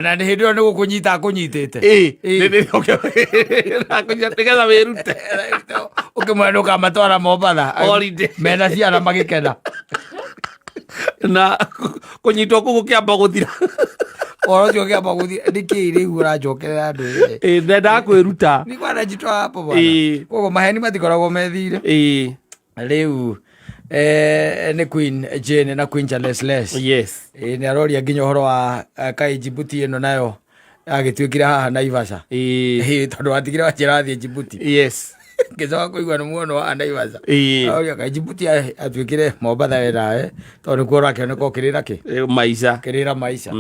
Na nĩ hĩndĩ ĩyo nĩ gũkũnyita akũnyitĩte. Ĩĩ. Ĩĩ. Nĩgetha wĩrute. Ũkĩmwĩra nĩ ũkamatwara Mombatha. Holiday. Mena ciana magĩkena. Na kũnyitwo kũu gũkĩamba gũthira. Ũhoro ũcio ũkĩamba gũthiĩ nĩkĩĩ rĩu ũranjokerera andũ ĩĩ. Ĩĩ, ndendaga kwĩruta. Nĩ kwa najitoa hapo bwana. Ĩĩ. Koguo maheni matikoragwo methire. Ĩĩ. Rĩu nĩ Queen Jane na Queen Charles Les. Yes. Ĩĩ, nĩ aroria nginya ũhoro wa kaĩ Djibouti ĩno nayo yagĩtuĩkire haha Naivasha. Ĩĩ. Ĩĩ, tondũ watigire wanjĩra athiĩ Djibouti. Yes. Ngĩcoka kũigua nĩ muono wa Naivasha. Ĩĩ. Aroria kaĩ Djibouti atuĩkire Mombatha we nawe tondũ nĩkuo ũrakĩoneka ũkĩrĩra kĩ? Ĩĩ, Maica. Ũkĩrĩra maica.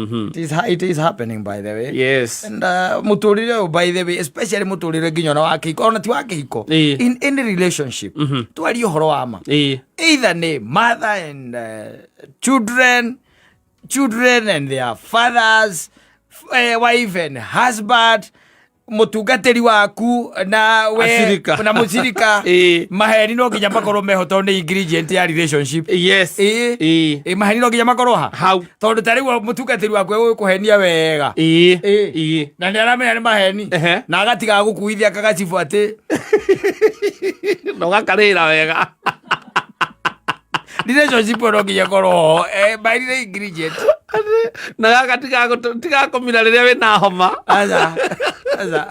It is happening, by the way. Yes. And mũtũrĩre ũyũ, by the way, especially mũtũrĩre nginya ona wa kĩhiko, ona ti wa kĩhiko, Ĩĩ. in any relationship, twarie ũhoro wa ma, Ĩĩ. either nĩ mother and children, children and their fathers, wife and husband, mũtungatĩri waku na we Acirika. na mũcirika, Ĩĩ. maheni no nginya makorwo meho tondũ nĩ ingredient ya relationship. Yes. Ĩĩ. Ĩĩ. Ĩĩ, maheni no nginya makorwo ha Hau. Tondũ ta rĩu mũtungatĩri waku egũkũhenia wega. Ĩĩ. Ĩĩ. Ĩĩ. Na nĩ aramenya nĩ maheni na agatiga gũkuithia kagacibũ atĩ Na ũgakarĩra wega. Relationship ĩyo no nginya ĩkorwo ho, maheni nĩ ingredient. Na gaka tigakũmira rĩrĩa wĩna homa. Aca, aca,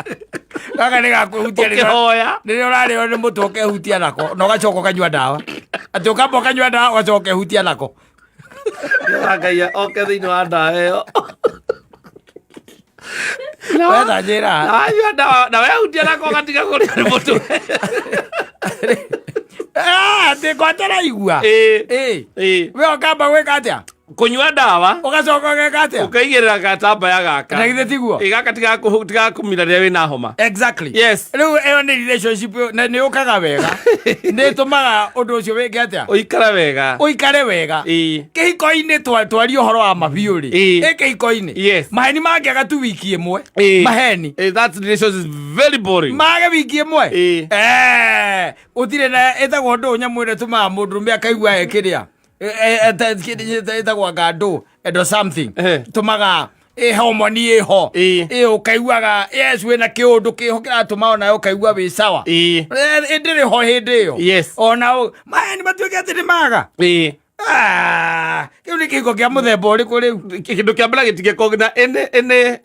gaka nĩ gakwĩhutia Ũkĩhoya. Rĩrĩa ũrarĩo nĩ mũtwe ũkehutia nako na ũgacoka ũkanyua ndawa, atĩ ũkamba ũkanyua ndawa, ũgacoka ũkehutia nako. Ngai oke thĩinĩ wa ndawa ĩyo. Wetha njĩra. Na wanyua ndawa na wehutia nako gatiga kũrĩa nĩ mũtwe. Ah, atĩ kwataraigua. Ĩĩ. Ĩĩ. Ĩĩ. We ũkamba gwĩka atĩa? Kũnyua ndawa. Ũgacoka ũgeka atĩa? Ũkaigĩrĩra gatambaya gaka. Na githĩ tiguo? Ĩ, gaka tigakũmira rĩrĩa wĩna homa. Exactly. Yes. Rĩu ĩyo nĩ relationship ĩyo, na nĩ ũkaga wega, nĩ ĩtũmaga ũndũ ũcio wĩke atĩa? Ũikare wega. Ũikare wega. Ĩĩ. Kĩhiko-inĩ twarie ũhoro wa mabiũ rĩ. Ĩĩ. Ĩ, kĩhiko-inĩ Yes. maheni mangĩaga tu wiki ĩmwe, Ĩĩ. maheni Ĩ, that relationship is very boring. mage wiki ĩmwe. Ĩĩ. Eh, gũtirĩ na ĩtagwo ndũ nyamũ ĩrĩa ĩtũmaga mũndũrũme akaigua ĩkĩrĩa ĩtagwo anga ndũ endo something tũmaga ĩ homoni ĩho. Ĩĩ. Ĩ, ũkaiguaga yes wĩna kĩũndũ kĩho kĩratũma onawe ũkaigua wĩ sawa. Ĩĩ. Eh, ndĩrĩ ho hĩndĩ ĩyo. Yes. Ona maheni matuĩke atĩ nĩ maga. Ĩĩ. Ah, kĩu nĩ kĩhiko kĩa mũthemba ũrĩkũ rĩu? Kĩndũ kĩa mbere gĩtingĩkorwo na ĩnĩ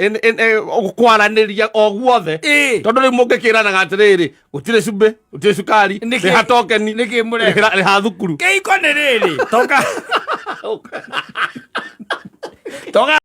kwaranĩria o guothe. Ĩĩ. Tondũ rĩu mũngĩkĩranaga atĩrĩrĩ, gũtirĩ cumbĩ, gũtirĩ cukari, Nĩkĩ- rĩha tokeni, nĩkĩ mũreka? Rĩha thukuru. Kĩhiko nĩ rĩrĩ toka toka.